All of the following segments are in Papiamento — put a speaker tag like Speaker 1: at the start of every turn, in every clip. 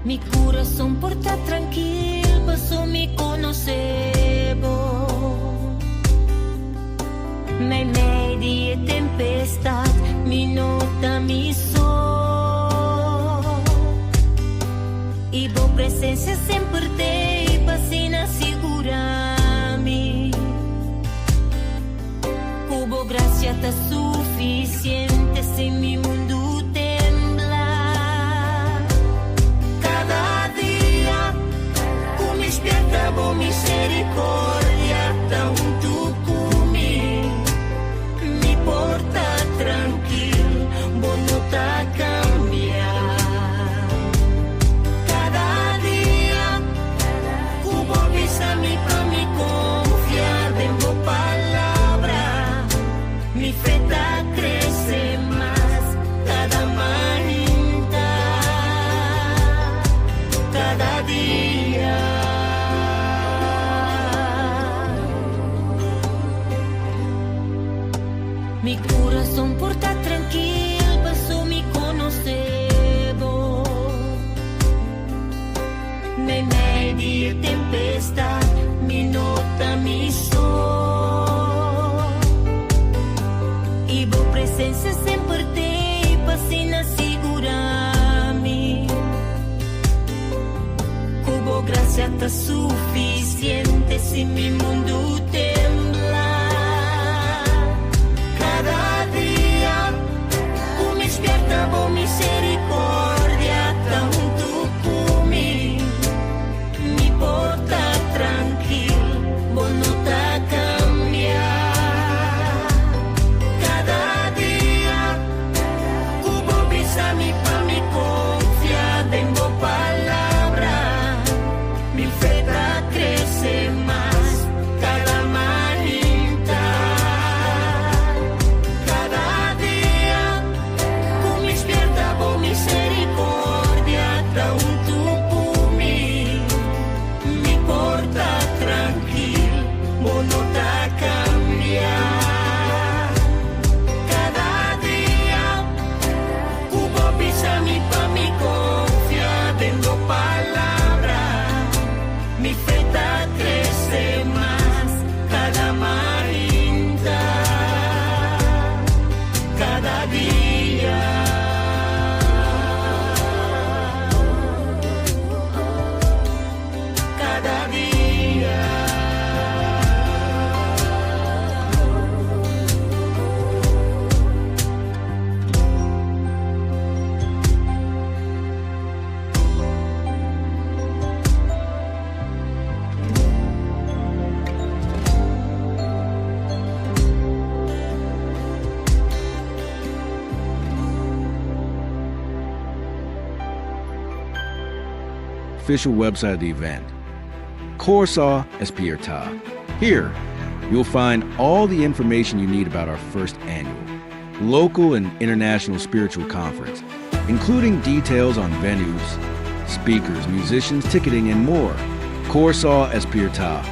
Speaker 1: Mi kurason por ta trankil paso mi konosé bo. Meimei di e tempestat mi no ta mi so. I bo presensia semper t'ei pa asina sigurá mi ku bo grasia ta sufisiente si mi mundu tembla. Kada dia ku mi spierta bo misericordia ta huntu ku mi. Mi por ta trankil, bo no ta kambia. Kada dia ku bo bisa mi pa mi konfia den bo palabra, mi fe ta krese mas kada mainta, kada dia. Mi kurason por ta trankil paso mi konosé bo. Meimei di e tempestat mi no ta mi so. I bo presensia semper t'ei pa asina sigurá mi ku bo grasia ta sufisiente si mi mundu tembla. Kada dia ku mi spierta bo misericordia ta huntu ku mi. Mi por ta trankil, bo no ta kambia. Kada dia ku bo bisa mi pa mi konfia den bo palabra, mi fe ta krese mas kada mainta. Kada dia ku mi spierta bo misericordia ta huntu ku mi. Mi por ta trankil, bo no ta kambia. Kada dia ku bo bisa mi pa mi konfia den bo palabra, mi fe ta krese mas kada mainta, kada dia. Kada dia.
Speaker 2: Official website of the event, Kòrsou Spièrta. Here, you'll find all the information you need about our first annual local and international spiritual conference, including details on venues, speakers, musicians, ticketing, and more. Kòrsou Spièrta.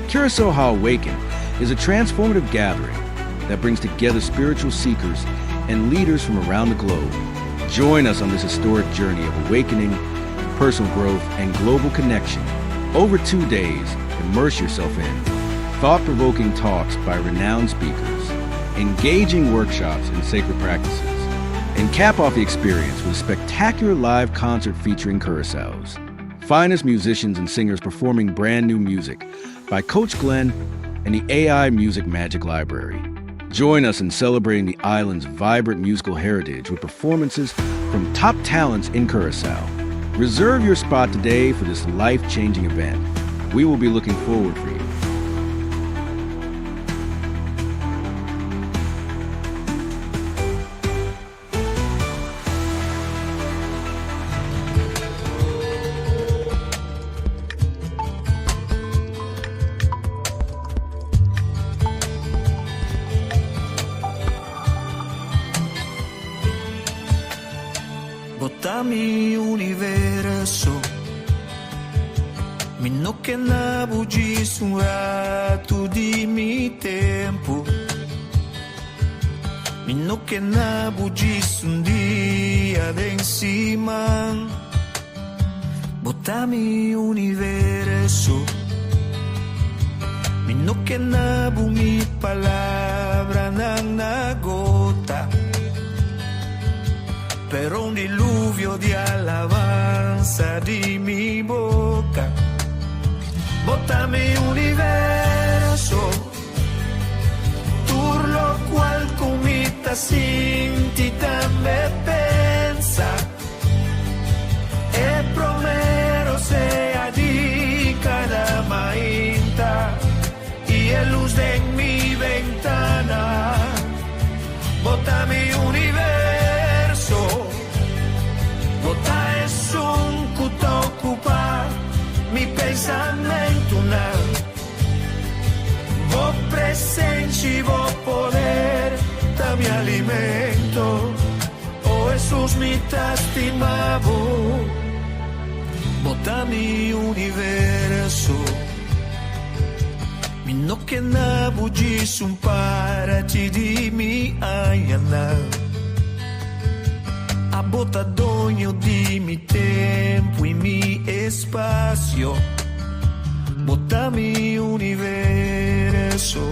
Speaker 2: Curaçao Awaken is a transformative gathering that brings together spiritual seekers and leaders from around the globe. Join us on this historic journey of awakening, personal growth, and global connection. Over 2 days, immerse yourself in thought provoking talks by renowned speakers, engaging workshops in sacred practices, and cap off the experience with a spectacular live concert featuring Curaçao's finest musicians and singers performing brand new music by Coach Glenn and the AI Music Magic Library. Join us in celebrating the island's vibrant musical heritage with performances from top talents in Curacao. Reserve your spot today for this life changing event. We will be looking forward for you.
Speaker 3: Bo ta mi universo. Mi no ke nabo djis un ratu di mi tempu. Mi no ke nabo djis un dia den siman. Bo ta mi universo. Mi no ke na bo mi palabranan a gota, pero un diluvio di alabansa di mi boka. Bo ta mi universo. Tur lokual ku mi ta sinti tambe pensa. E promé rosea di kada mainta i e lus den mi bentana. Bo ta mi universo. Bo ta esun ku ta okupá mi pensamentunan. Bo presensia i bo poder ta mi alimento. Oh Jesus, mi ta stima bo. Bo ta mi universo. Mi no ke na bo djis un parti di mi añanan. Abo ta doño di mi tempu i mi espasio. Bo ta mi universo.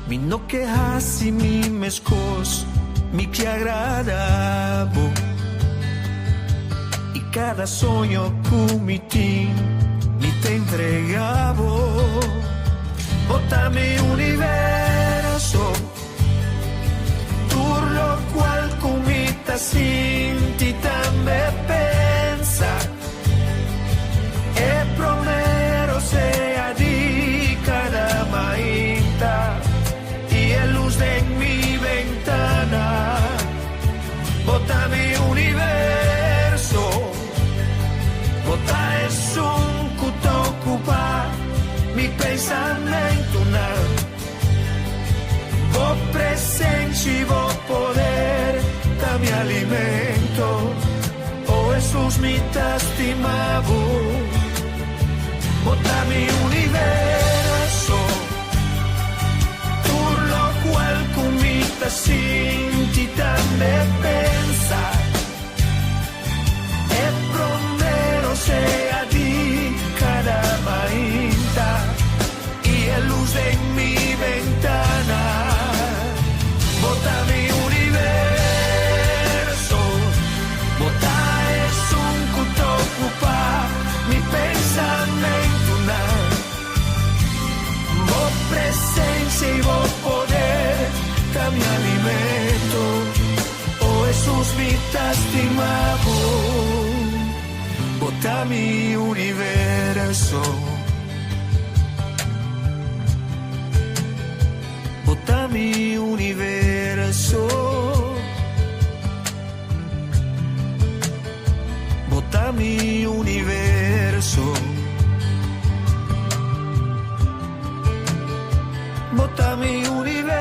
Speaker 3: Mi no ke hasi mi mes kos, mi ke agradá bo. I kada soño ku mi tin, mi ta entregá bo. Bo ta mi universo. Tur lokual ku mi ta sinti tambe pensa. E promé rosea di kada mainta i e lus den mi bentana. Bo ta mi universo. Bo ta esun ku ta okupá mi pensamentunan. Bo presensia i bo poder ta mi alimento. Oh Jesus, mi ta stima bo. Bo ta mi universo. Tur lokual ku mi ta sinti tambe pensa. E promé rosea di kada mainta i e lus den mi bentana. Bo ta mi universo. Bo ta esun ku ta okupá mi pensamentunan. Bo presensia i bo poder ta mi alimento. Oh Jesus, mi ta stima bo. Bo ta mi universo. Bo ta mi universo. Bo ta mi universo. Bo ta mi universo.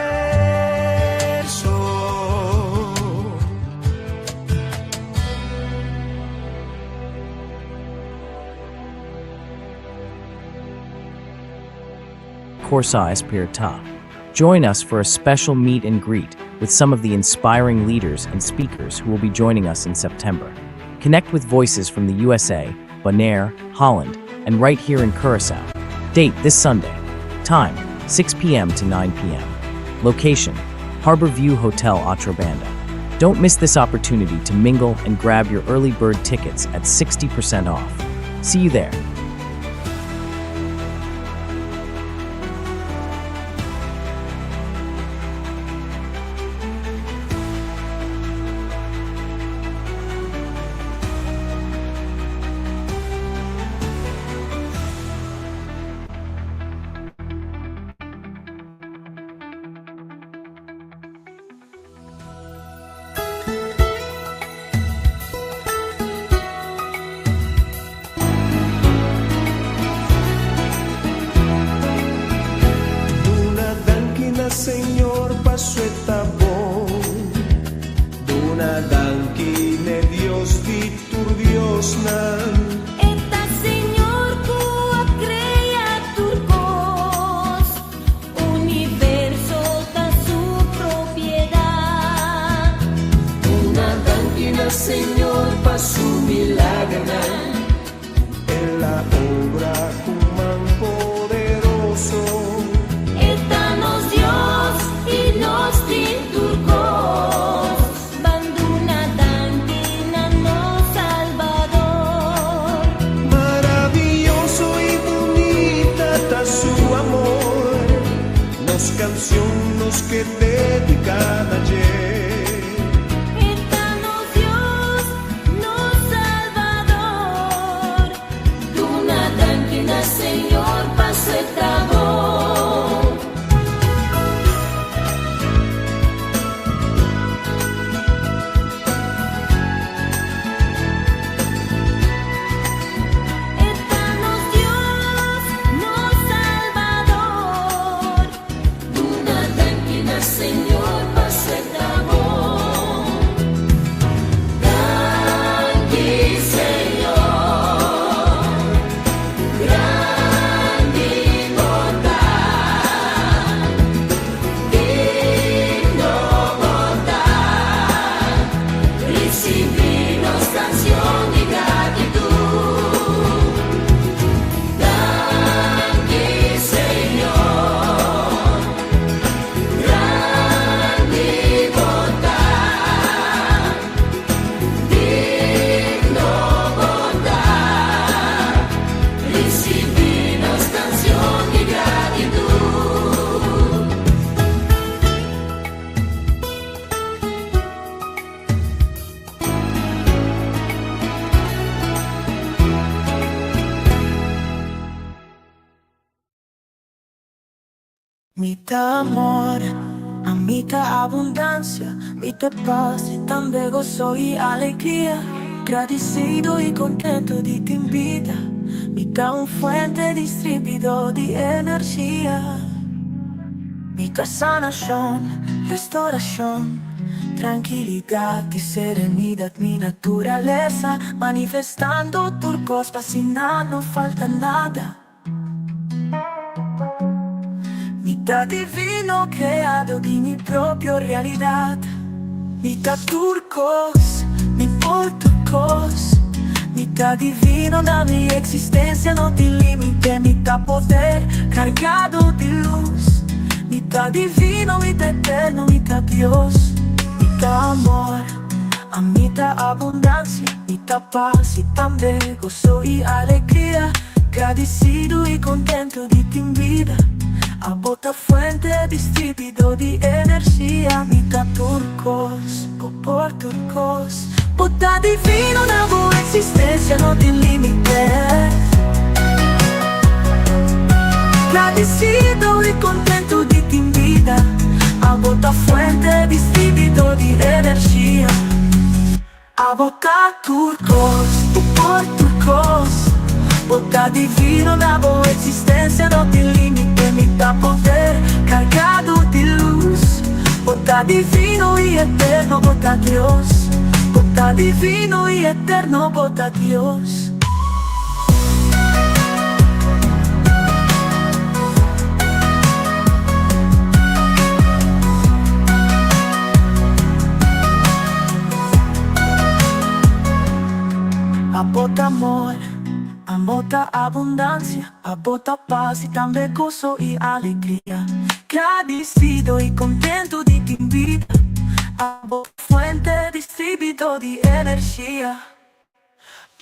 Speaker 4: Kòrsou Spièrta. Join us for a special meet and greet with some of the inspiring leaders and speakers who will be joining us in September. Connect with voices from the USA, Bonaire, Holland, and right here in Curacao. Date this Sunday. Time 6 p.m. to 9 p.m. Location Harbor View Hotel Otrobanda. Don't miss this opportunity to mingle and grab your early bird tickets at 60% off. See you there.
Speaker 3: Duna danki na Señor paso e ta bon. Duna danki na Dios di tur diosnan.
Speaker 1: E ta Señor ku a krea tur kos. Universo ta su propiedat.
Speaker 3: Duna danki na Señor pa su milagernan.
Speaker 1: Mi ta amor, ami ta abundancia, mi ta paz y tambe gozo y alegria. Gradicido y contento di tin bida, mi ta un fuente distribuidor di energia. Mi ta sanacion, restauracion, trankilidad y serenidad, mi naturalesa, manifestando tur cos pa asina no falta nada. Mi ta divino creado di mi propio realidad. Mi ta tur cos, mi por tur cos. Mi ta divino na mi existencia no tin limite. Mi ta poder cargado di luz. Mi ta divino, mi ta eterno, mi ta Dios. Mi ta amor, ami ta abundancia. Mi ta paz y tambe gozo y alegria. Gradisido i kontentu di tin bida. Abo ta fuente distribuidor di energia. Mi ta tur kos, bo por tur kos. Bo ta divino na bo eksistensia no tin limite. Gradisido i kontentu di tin bida. Abo ta fuente distribuidor di energia. Abo ta tur kos, bo por tur kos. Bo ta divino na bo eksistensia no tin limite. Mi ta poder kargado di lus. Bo ta divino i eterno, bo ta Dios. Bo ta divino i eterno, bo ta Dios. Abo ta amor, abo ta abundancia, abo ta paz y tambe gozo y alegria. Gradicido y contento di tin bida, abo ta fuente distribuidor di energia.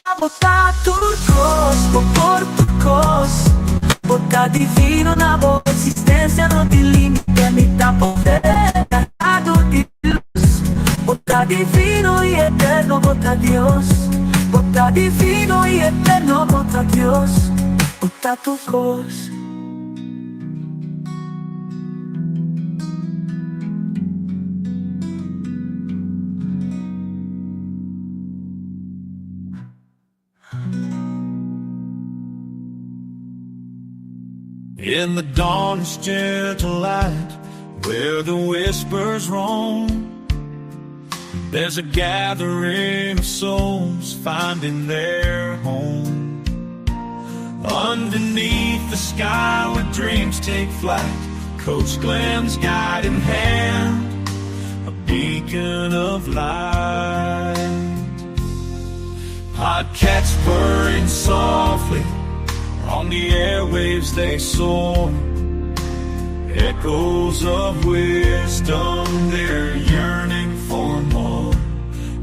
Speaker 1: Abo ta tur kos, bo por tur kos. Bo ta divino na bo eksistensia no tin limite. Mi ta poder kargado di lus. Bo ta divino i eterno, bo ta Dios. Bo ta divino i eterno, bo ta Dios. Bo ta tur kos.
Speaker 3: In the dawn's gentle light, where the whispers roam, there's a gathering of souls finding their home. Underneath the sky where dreams take flight, Coach Glenn's guiding hand, a beacon of light. Podcasts purring softly, on the airwaves they soar. Echoes of wisdom, they're yearning for more.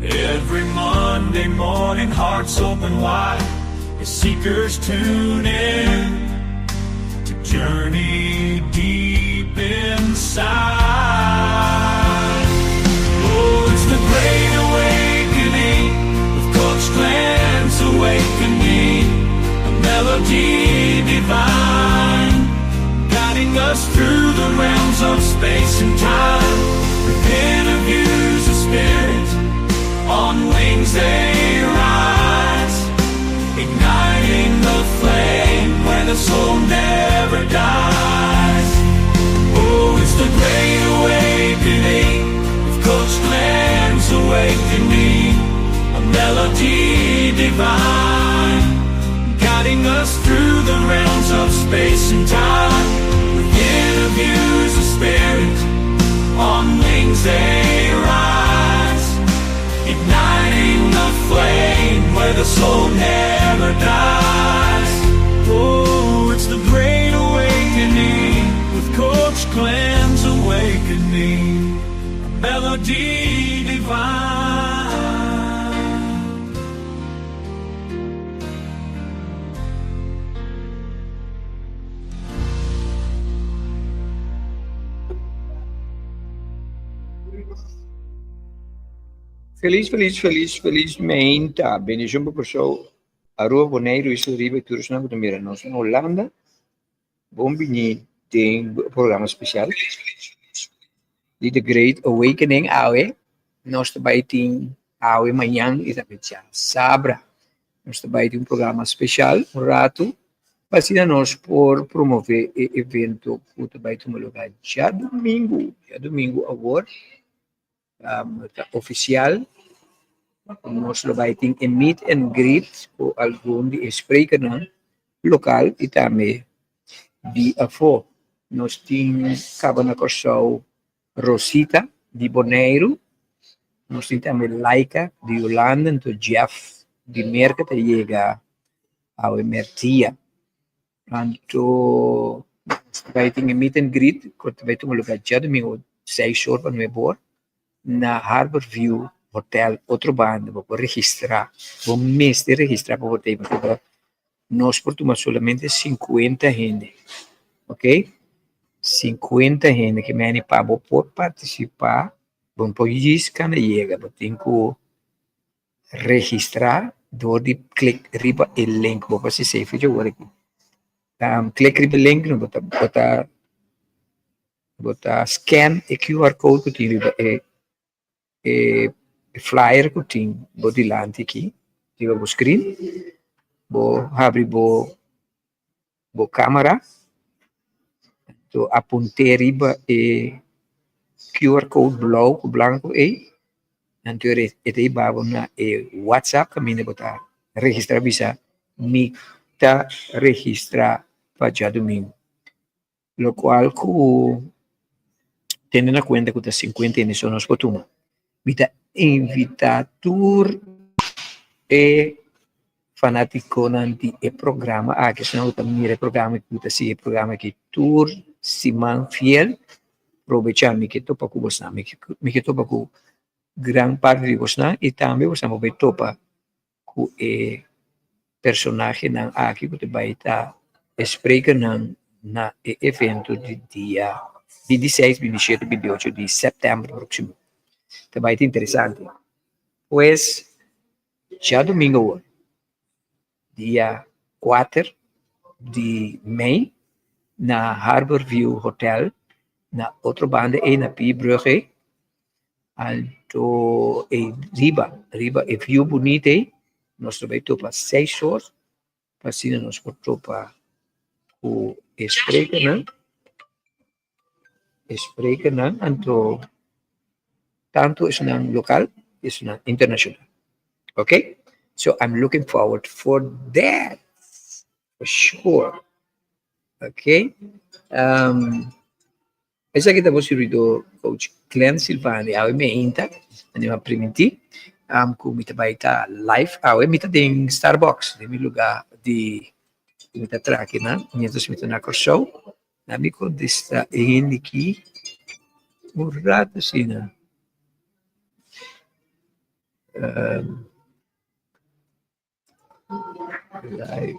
Speaker 3: Every Monday morning, hearts open wide, as seekers tune in to journey deep inside. Oh, it's the great awakening with Coach Glenn's awakening, a melody divine, guiding us through the realms of space and time. With interviews of spirit, on wings they rise, igniting the flame where the soul never dies. Oh, it's the great awakening with Coach Glenn's awakening, a melody divine, guiding us through the realms of space and time. With interviews of spirit, on wings they rise, igniting the flame where the soul never dies. Oh, it's the great awakening with Coach Glenn's awakening, a melody divine.
Speaker 5: Feliz, feliz, feliz, feliz meinta. Bendicion pa Kòrsou, Aruba, Boneiru, Isla Riba i tur esnan ku ta mira nos na Hulanda. Bon bini. Den programa spesial di The Great Awakening awe nos ta bai tin awe mañan i tambe djasabra nos ta bai tin un programa spesial un ratu pa asina nos por promove e evento ku ta bai tuma luga djadumingu, djadumingu awor ta ofisial nos lo bai tin e meet and greet ku algun di e sprekernan lokal i tambe di afó. Nos tin kaba na Kòrsou Rosita di Boneiru, nos tin tambe Laika di Hulanda, anto Jeff di Merka ta yega awe mèrdia. Anto nos ta bai tin e meet and greet ku ta bai tuma lugá djadumingu seis or pa nuebe or na Harbor View Hotel Otrobanda. Bo por registrá, bo mester registrá pa bo ta ei pasobra nos por tuma solamente sinkuenta hende, ok, sinkuenta hende ke meni pa bo por partisipá bo no por djis kanda yega bo tin ku Registrá dor di klik riba e link. Bo por hasi esei fecha awor aki. Klik riba e link, bo ta bo ta bo ta scan e QR code ku tin riba e e flyer ku tin bo dilanti aki riba bo screen. Bo habri bo bo camera to apunte riba e QR code blauw cu blanco ey anto e ta hiba bo na e WhatsApp caminda bo ta registra bisa mi ta registra pa djadumingo locual cu tene na cuenta cu ta cincuenta hende so nos por tuma mi ta invita tur e fanaticonan di e programa aki esnan cu ta mira e programa aki cu ta sigui e programa aki tur siman fiel probecha mi ke topa cu bosnan mi ke topa cu gran parti di bosnan y tambe bosnan por bay topa cu e personahenan aki cu ta bay ta e sprekernan na e evento di dia bintiseis, bintishete, bintiocho di sèptèmber próksimo. Ta bay ta interesante. Pues djadumingu awor, dia kuater di mei na Harbor View Hotel na otro banda ei na Pierbrug ei, Anto ei riba, riba e view bunita ei, nos ta bai topa seis or, pa asina nos por topa ku e sprekernan, e sprekernan, anto tantu esnan lokal i esnan internashonal. Ok, so I'm looking forward for that, for sure. Ok. Esaki ta bo sirbidor coach Glenn Silvani awe meinta mi a primintí ku mi ta bai ta live awe mi ta den Starbucks den mi lugá di mi ta traha akinan mientras mi ta na Kòrsou na mi kontestá e hende aki un rato asina. Live.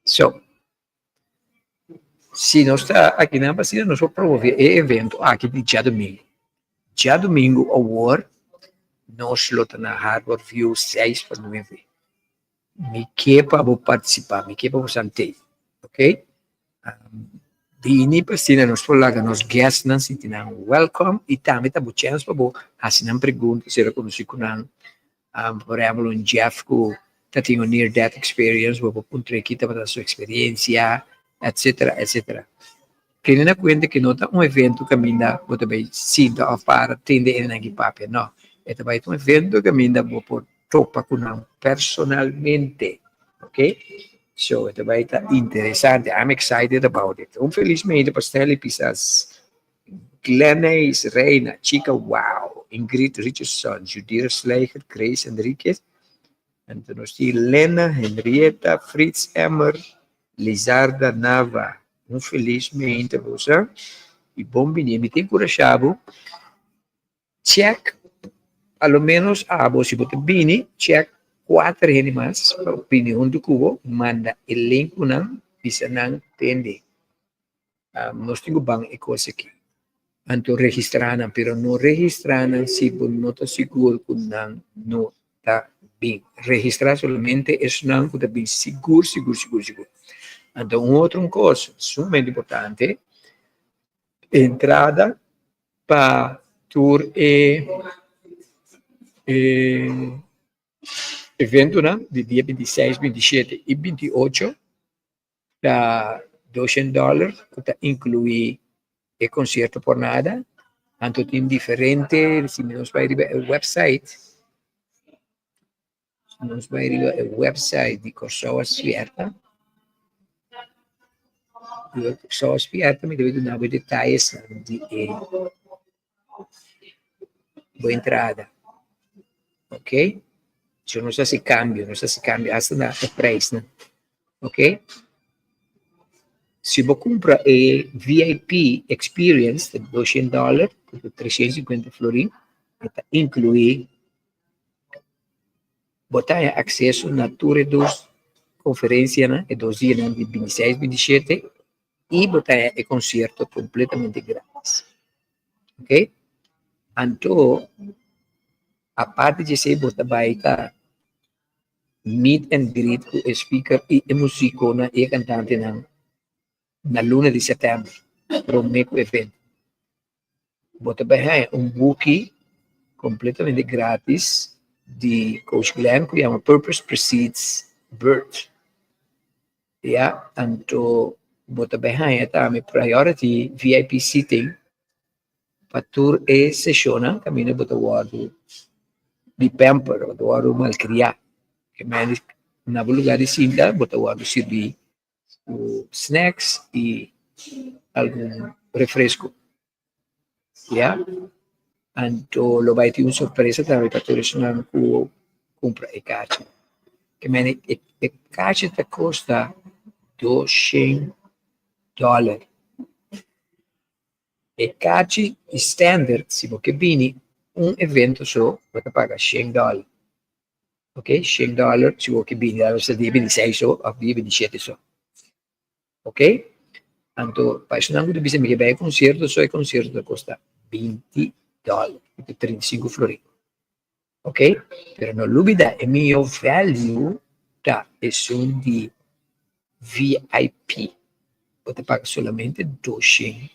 Speaker 5: So, si nos ta aki nan pa asina nos por promove e evento aki di djadumingu. Djadumingu awor nos lo ta na Harbor View seis pa nueve. Mi ke pa bo partisipá, mi ke pa bo sant'ei, ok? Bini pa asina nos por laga nos guestnan sinti nan welcome i tambe ta bo chèns pa bo hasi nan pregunta, sera konosí ku nan. Por ehèmpel un Jeff ku ta tin un near death experience, bo por puntr'é ki tabata su eksperensia, etcetera, etcetera. Tene na kuenta ku no ta un evento kaminda bo ta bai sinta òf para tende e nan ki papia, no. E ta bai ta un evento kaminda bo por topa ku nan personalmente, ok. So e ta bai ta interesante, I'm excited about it. Un felis meinta pa Stanley Pisas, Glenys Reina, Chica Wow, Ingrid Richardson, Judira Slijger, Grace Enriquez, Anto nos tin Lena, Henrietta, Frits Emmer, Lizarda Nava. Un felis meinta boso y bon bini. Mi tin curasha bo check a lo menos abo si bo ta bini check cuater hende mas pa bini hunto cu bo manda e link cu nan bisa nan tende. Nos tin ku ban e kos aki. Anto registrá nan, pero no registrá nan si bo no ta sigur ku nan no ta bin. Registrá solamente esnan ku ta bin sigur, sigur, sigur, sigur. Anto un otro un kos sumamente importante, entrada pa tur e e eventonan di dia 26, 27 i 28 ta 200 dòler ku ta inkluí e konsierto por nada. Anto tin diferente, si nos bai riba e website, si nos bai riba e website di Kòrsou a Spièrta, riba Kòrsou a Spièrta mi ta bai duna bo e detayesnan di e bo entrada. Ok, so nos hasi kambio, nos hasi kambio asta na e prijsnan. Ok, si bo kumpra e VIP experience ta 200 dòler, ku ta 350 florin, e ta inkluí bo ta haña akseso na tur e dos konferensianan, e dos dianan di 26, 27 i bo ta haña e konsierto kompletamente gratis. Ok, anto aparte di esei bo ta bai ta meet and greet ku e speaker i e musikonan i e kantantenan na luna di sètèmber promé ku evento. Bo ta bai haña un buki kompletamente gratis di Coach Glenn ku yama Purpose Precedes Birth. Ya, anto bo ta bai haña tambe priority VIP seating pa tur e seshonnan kaminda bo ta wòrdu di pamper, bo ta wòrdu malkriá. Ke men na bo lugá di sinta bo ta wòrdu sirbí ku snacks i algun refresko. Ya, anto lo bai tin un sorpresa tambe pa tur esnan ku kumpra e kachi. Ke men e kachi ta kosta 200 dòler. E kachi di standard si bo ke bini un evento so bo ta paga shen dòler. Ok, shen dòler si bo ke bini a dia 26 so òf dia 27 so. Ok, anto pa esnan ku ta bisa mi ke bai e konsierto so e konsierto ta kosta 20 dòler, 35 florin. Ok, pero no lubida e mihó value ta esun di VIP. Bo ta paga solamente 200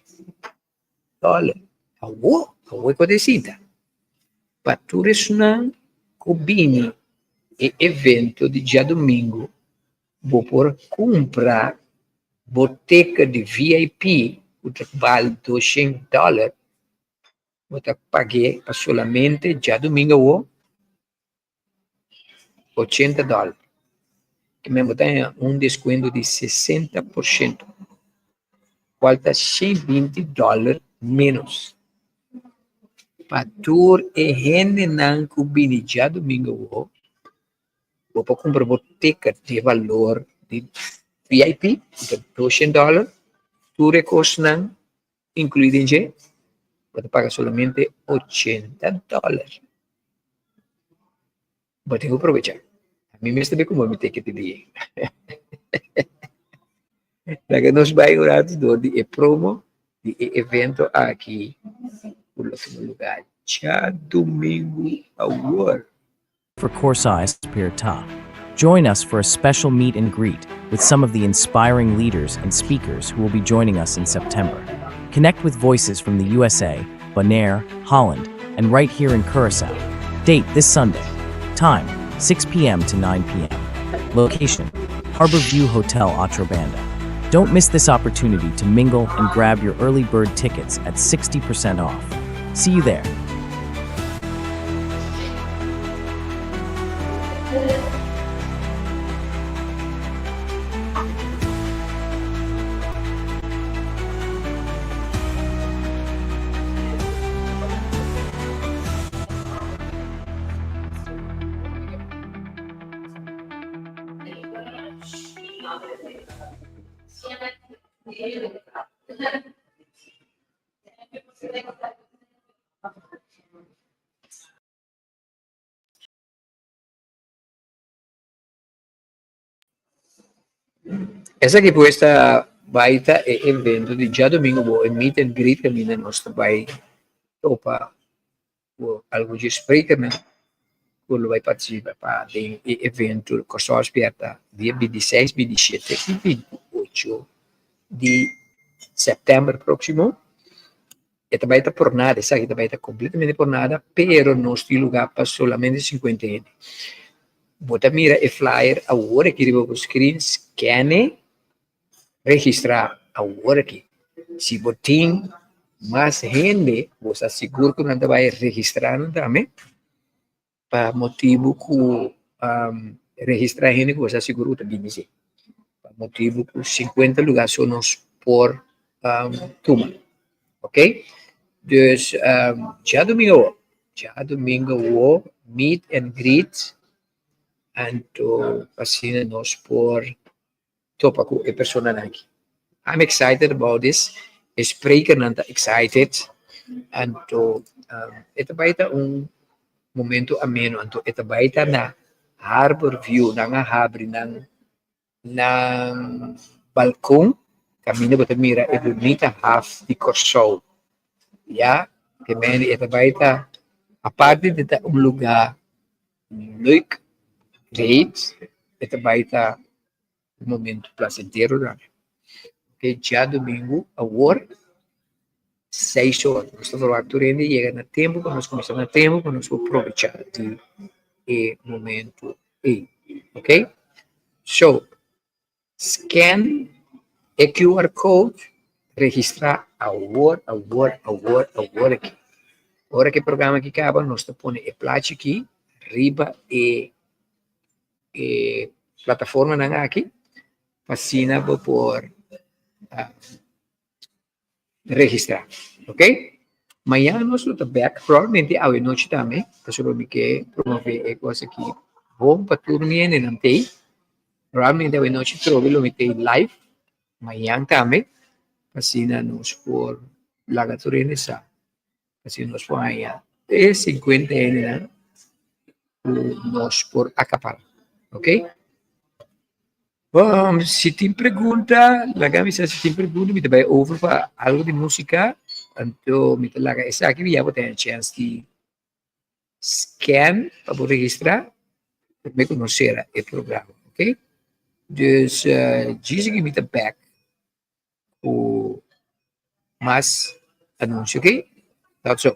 Speaker 5: dòler. Awor, awor ku ta e sinta. Pa tur esnan ku bini e evento di djadumingu, bo por kumpra bo teken di VIP ku ta bal 200 dòler. Bo ta pag'é pa solamente djadumingu awor 80 dòler. Ke men bo ta haña un deskuento di 60%, kual ta 120 dòler ménos. Pa tur e hendenan ku bini djadumingu awor, bo por kumpra bo ticket di e balor di VIP, ku ta 200 dòler, tur e kosnan Inclui den dje, bo ta paga solamente 80 dòler. Bo tin ku probechá. Mi mes ta bai kumpra mi ticket di dia. Laga nos bai un ratu dor di e promo di e evento aki ku lo tuma lugá djadumingu awor.
Speaker 4: For Kòrsou Spièrta. Join us for a special meet and greet with some of the inspiring leaders and speakers who will be joining us in September. Connect with voices from the USA, Bonaire, Holland, and right here in Curacao. Date this Sunday. Time 6 p.m. to 9 p.m. Location Harbor View Hotel Otrobanda. Don't miss this opportunity to mingle and grab your early bird tickets at 60% off. See you there.
Speaker 5: Esaki pues ta bai ta e evento di djadumingu bo e meet and greet kaminda nos ta bai topa ku algun dje sprekernan. ku lo bai partisipá den e evento Kòrsou Spièrta dia 26, 27 i 28 di sèptèmber próksimo. E ta bai ta por nada, esaki ta bai ta kompletamente por nada, pero nos tin lugá pa solamente 50 hende. Bo ta mira e flyer awor aki riba bo screen, scan e, registrá awor aki. Si bo tin mas hende, bo sa sigur ku nan ta bai registrá nan tambe, pa motibu ku registrá hende ku bo sa sigur ku ta bini si. Pa motibu ku 50 lugá so nos por tuma. Ok? Dus djadumingu awo, djadumingu awo meet and greet, anto asina nos por topa ku e personanan aki. I'm excited about this. E sprekernan ta excited. Anto e ta bai ta un momento ameno. Anto e ta bai ta na Harbor View. Nan a habri nan nan balkon kaminda bo ta mira e bunita haf di Kòrsou. Ya, ke men e ta bai ta aparte di ta un lugá leuk, great, e ta bai ta un momento placentero tambe. Ok, djadumingu awor seis or nos ta verwagt tur hende yega na tempu pa nos kuminsá na tempu pa nos por probechá di e momento ei. Ok, so scan e QR code, registrá awor, awor, awor, awor aki. Ora ku e programa aki kaba nos ta pone e plachi aki riba e e plataformanan aki pa asina bo por registrá. Ok? Mañana nos lo ta bek, probablemente awe nochi tambe, pasobra mi ke promove e kos aki bon pa tur mi hendenan t'ei. Probablemente awe nochi trobe lo mi t'ei live, mañan tambe, pa asina nos por laga tur hende sa, pa asina nos por haña e 50 hendenan ku nos por akapará. Ok? Bon, si tin pregunta, laga mi sa si tin pregunta, mi ta bai over pa algo di músika, anto mi ta laga esaki ya bo ta haña chèns di scan pa bo registrá, promé ku nos sera e programa, ok? Dus, djis aki mi ta bèk ku mas anunsio, ok? Tot zo.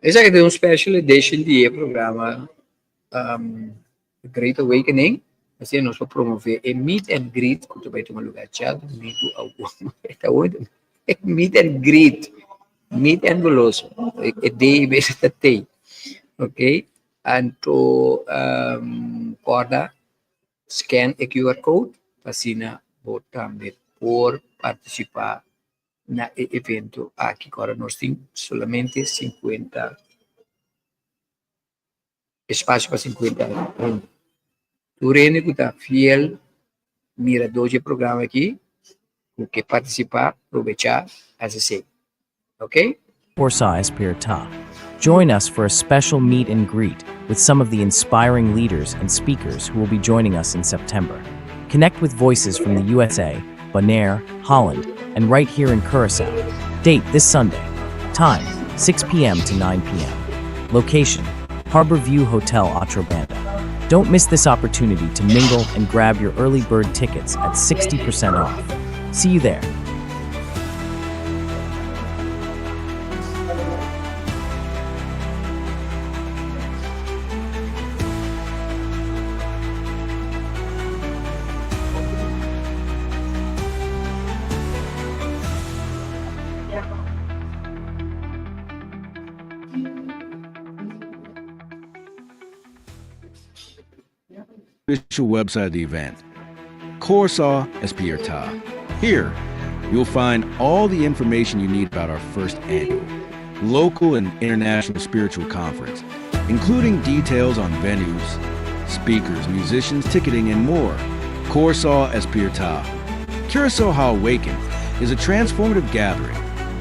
Speaker 5: Esaki ta un special edition di e programa um, The Great Awakening. Asina nos por promove e meet and greet ku ta bai tuma lugar djadumingu awor. Ta hoor meet and greet. Meet and goloso. E D bes ta T. Ok. Anto um, korda scan e QR code pa asina bo tambe por participa na e evento aki. Ku ora nos tin solamente 50 espasio pa 50 hende. Tur hende ku ta fiel miradó dje programa aki ku ke partisipá, probechá, hasi esei. Ok?
Speaker 4: Kòrsou Spièrta. Join us for a special meet and greet with some of the inspiring leaders and speakers who will be joining us in September. Connect with voices from the USA, Bonaire, Holland, and right here in Curacao. Date this Sunday. Time 6 p.m. to 9 p.m. Location Harbor View Hotel Otrobanda. Don't miss this opportunity to mingle and grab your early bird tickets at 60% off. See you there.
Speaker 2: Official website of the event, Kòrsou Spièrta. Here, you'll find all the information you need about our first annual local and international spiritual conference, including details on venues, speakers, musicians, ticketing, and more. Kòrsou Spièrta. Curacao Awaken is a transformative gathering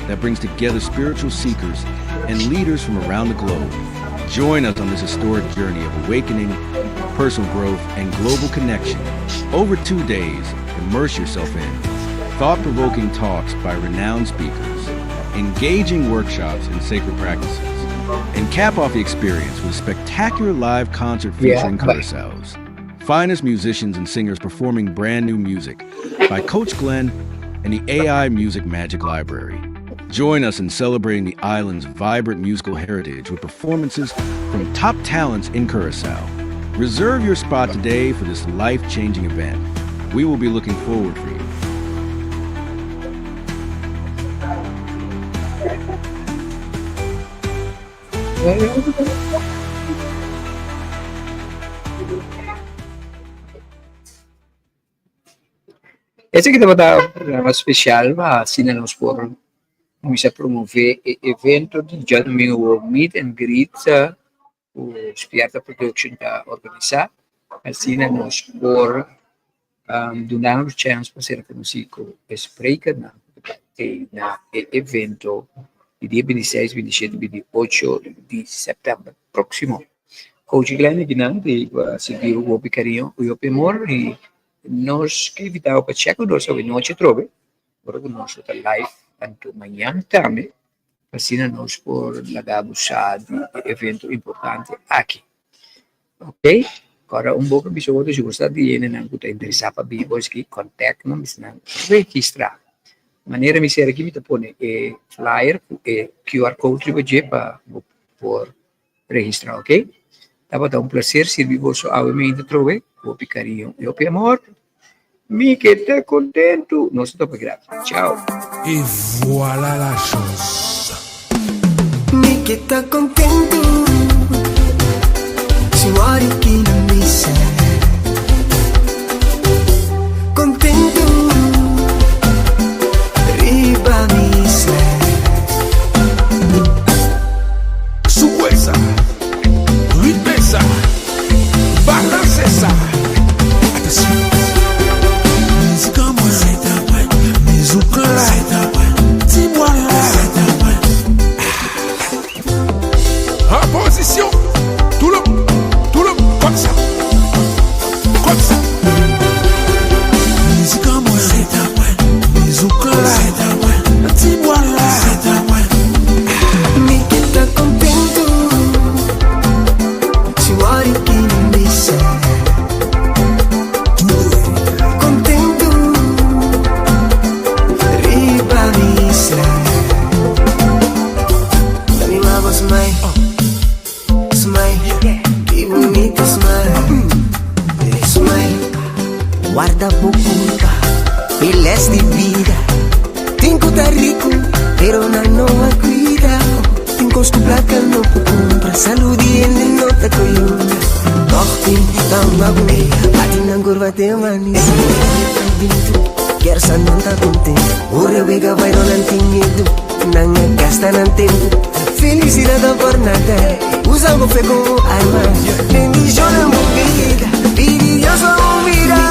Speaker 2: that brings together spiritual seekers and leaders from around the globe. Join us on this historic journey of awakening, personal growth, and global connection. Over 2 days, immerse yourself in thought provoking talks by renowned speakers, engaging workshops and sacred practices, and cap off the experience with a spectacular live concert featuring
Speaker 5: bye.
Speaker 2: Curaçao's finest musicians and singers performing brand new music by Coach Glenn and the AI Music Magic Library. Join us in celebrating the island's vibrant musical heritage with performances from top talents in Curacao. Reserve your spot today for this life changing event. We will be looking forward for you.
Speaker 5: Esaki tabata un programa spesial pa asina nos por kuminsá promové e evento di djadumingu Meet and Greet ku Spièrta Production ta organisá. Asina nos por duna nos chèns pa ser konosí ku e sprekernan ku ta bai na e evento di dia 26, 27, 28 di sèptèmber próksimo. Coach Glenn akinan ta sigui hopi kariño i hopi amor i nos ke invitá bo pa chèk ku nos awenochi atrobe ora ku nos lo ta live tantu mañan tambe asina nos por laga bo sa di e evento importante aki. Ok, ora un boka bisa otro si bo sa di hendenan ku ta interesá pa bin bo esaki contact nan bisa nan registrá. Manera mi ser aki mi ta pone e flyer ku e QR code riba dje pa bo por registrá, ok. Tabata un placer sirbi boso awe mainta atrobe ku hopi kariño i hopi amor. Mi ke ta kontentu. Nos ta topa gratis. Chao.
Speaker 6: Et voilà la chose.
Speaker 1: Mi ke ta kontentu. Si wari ki na misa. Kontentu. Riba misa.
Speaker 6: Souwe sa, ritme sa, balanse sa. Atansyon. Mizik an mwen, mizik la, ti bwa la. An pozisyon, tout le, tout le, kòm sa.
Speaker 7: bo culpa. E les di bida. Tin cu ta rico, pero nan no a cuida. Tin cos cu placa no por cumpra. Salud di hende no ta coyunta. Toch tin tambago, bati nan curva te amanece. Kersa nan ta contento. Ora wega bay nan tin miedo. Nan a gasta nan tempo. Felicidad ta por nada. Usa bo fe como arma. Bendiciona mi bida. Pidi Dios pa mi mira.